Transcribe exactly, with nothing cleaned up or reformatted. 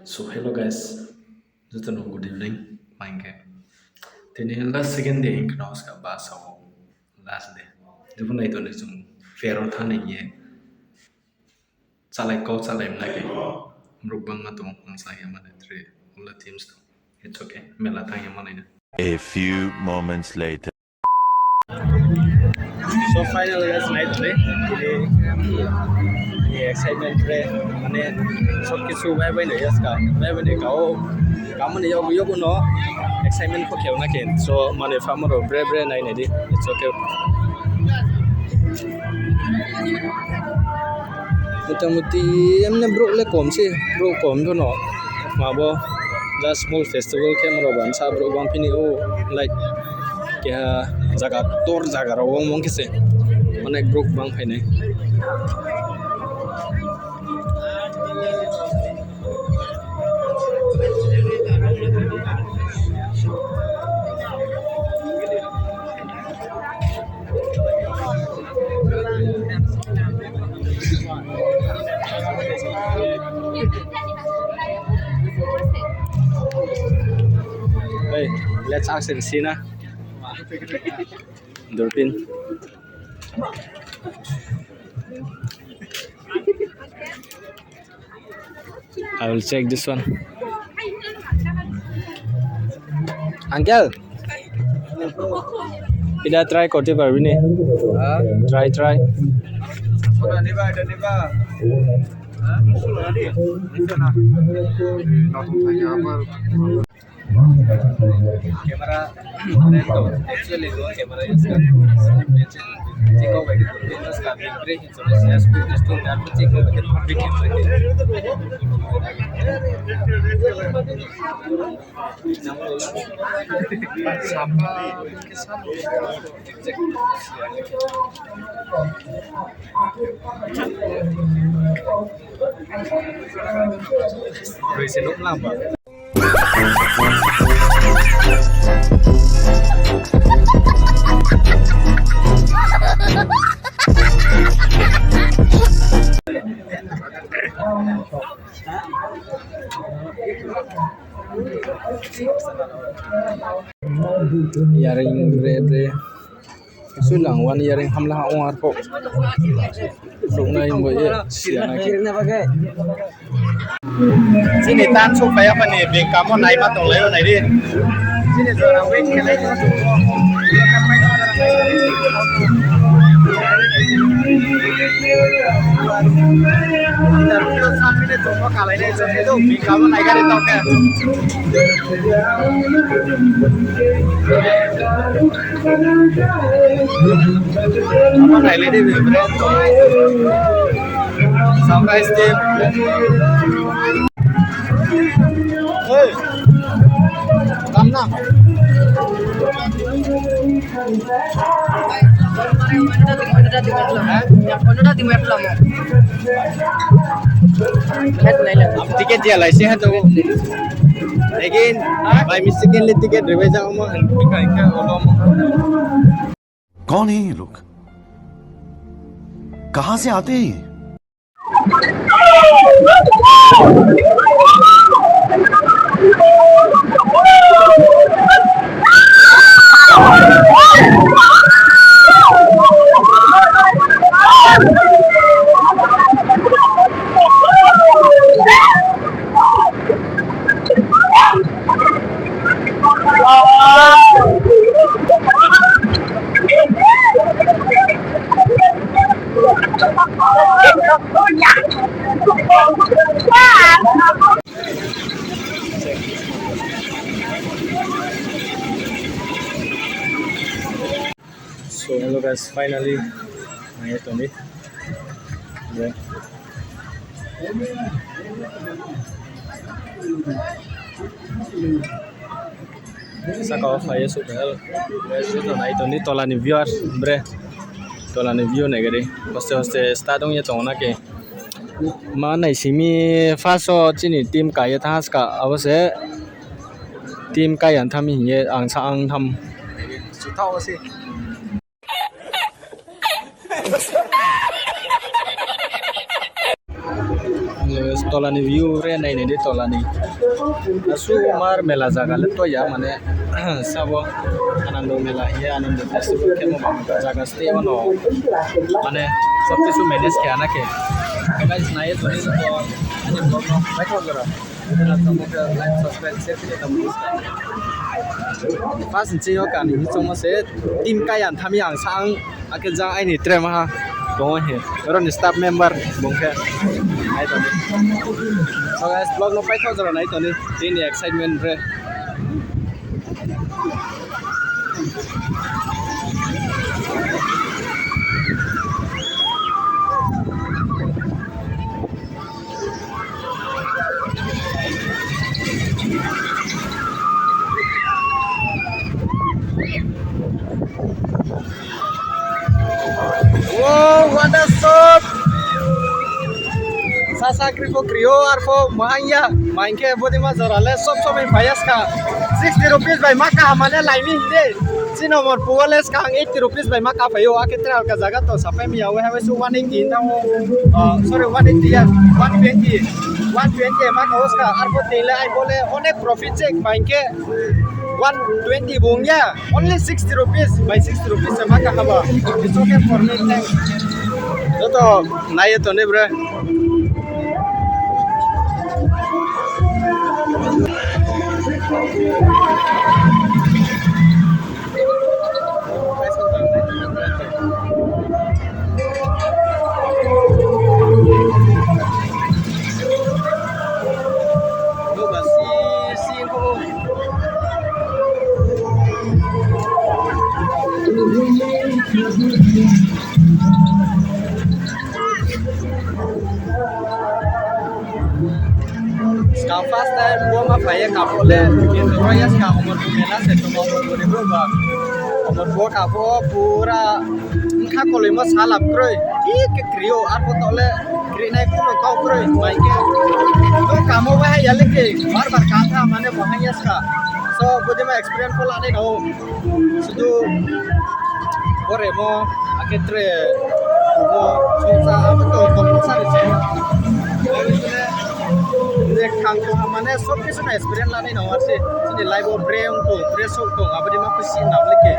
So hello guys, jotono good evening. Main khe tini last second day hingkhe no ska bus o last day. Jebo nai toni chwng fair o thani ye chalai kok chalai mlai khe borok bangma tongo, ang sa ya mane three all the teams to. It's okay, mela thang ya mane. A few moments later. So finally guys, nai toni. Ni excitement re, mane sob kisu bai bai no yaska, bai bai ne kao, kamani yogo yogo no excitement ko khel na ken. So mane famaro bre bre nai nai di. It's okay. Motamuti emne borok le kom se, borok kom dono. Mabo just small festival khe moro bansa borok bang phini o, like, keha jaga tor jaga rok o mong khe se onek borok bang phainai. Hey, let's ask and see na. Durpin. I will check this one. Uncle, ida try korte parbi ni? Try, try. Camera, actually, camera is, check out, Yaring bre bre. Sulang one yaring hamla ha ong arko. Suknai bo ye siya nai. Chini tan suk paya pani bengkamo naima tonglaio naidi. Chini jora wait khelai tong. Interview samine tongmo kalainai jora bengkamo naigari tongkhe. Amo nailai de bebra. Surprise team. Hey. Tamna. Ticket dia lai se ha to. Again, by mistakenly ticket revise amo. Kika kika olo mo. कौन है ये लोग? कहाँ से आते हैं ये? So hello guys, finally nai tongdi. Saka o phai suk hel. Guys, joto nai tongdi tolani viewer bre. Tolani view nai gari. Hoste hoste start ong ye tongo na ke. Ma nai simi first o chini team kaiye thaska abo se. Team kaiya tham hinye ang sa ang tham. Sutha o se. Tolani view re nai nai di tolani. Aswk mar mela jaga le toya mane sabo Anando mela hiye Anando festival khe mo jaga stay ono mane sob kisu manage khe ana khe. Guys, nai to ani vlog no bai thok jora. Like, subscribe, share khe ta. Pas nchi yo kani chongma se team kaya thami ang sang. Akhe jang aini tre maha tongo he. Oro ni staff member bung khe. Nai toni. So guys, vlog no paithok jora nai toni. Tini excitement re. Wow, what a shot! Sasa kripo krio arpo mahanya, main khe bodima jora le sob sob bai payas ka. Sixty rupees bai maka mane laimi hinde. Chino mor puwa le skang eighty rupees bai maka payo, ake tre alka jaga to sapai mi awe hawe su one eighty na o. Ah, sorry, one eighty ya, one twenty. One twenty maka oska arpo tele ai bole onek profit check main khe. One twenty bung ya, only sixty rupees, by sixty rupees se maka haba. It's okay for me, thanks. Joto nai to ni bre. Skang first time bo ma phaiye kaphole, kintu roya skang Omorpur mela se tongma Omorpur ni bro ba. Omorpur kapho pura wngkha koloi mo salap kroi. Thik khe krio, arpho tole krinai kuno kau kroi. Mai khe to kamo bahai ya leke, bar bar katha mane bahai ya ska. So, bodi ma experience ko lane no. Sudu boremo akhe tre kubo songsa abo to compulsory se. Je khang tongha mane sob kisu na experience lanai no arse. Chini life o bre wng tong, bre sok tong, aboni ma khusi nam like.